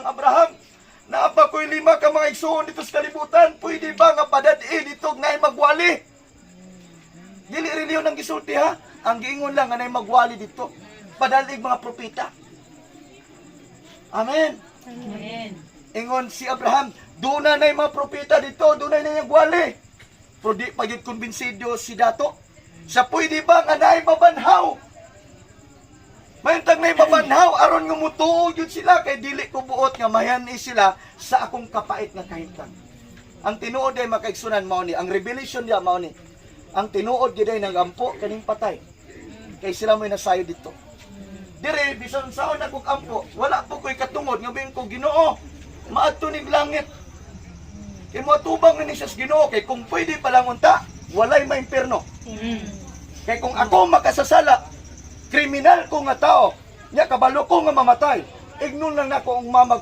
Abraham, "Naa pa ko'y lima ka mga igsuon dito sa kalibutan, pwede ba nga padad-i dito nga magwali?" Dili relihiyon ang gisulti ha. Ang giingon lang nga naay magwali dito. Padal-ig mga propeta. Amen. Amen. Ingon si Abraham, "Duna na mga propeta dito, duna na yung gwali." Pero di pa gyud kumbinsido si Dato. Sa pwede ba nga naay mabanhaw? Mayuntag naay mabanhaw aron nga mutuo gyud sila kay dili ko buot nga mayan-i sila sa akong kapait nga kahimtang. Ang tinuod ay, mga kaigsunan, mao ni, ang revelation niya mao ni. Ang tinuod gyud ay nagampo kaning patay. Kay sila mo'y nasayo dito. Dire bisan saon akong ampo, wala po ko'y katungod nga ko, "Ginoo, maadto nig langit." Kay moatubang ni siya sa Ginoo kay kung pwede pa lang unta, walay maimpierno. Kay kung ako makasasala, kriminal ko nga tao, nya kabalo ko nga mamatay, ignon lang nako ang mamag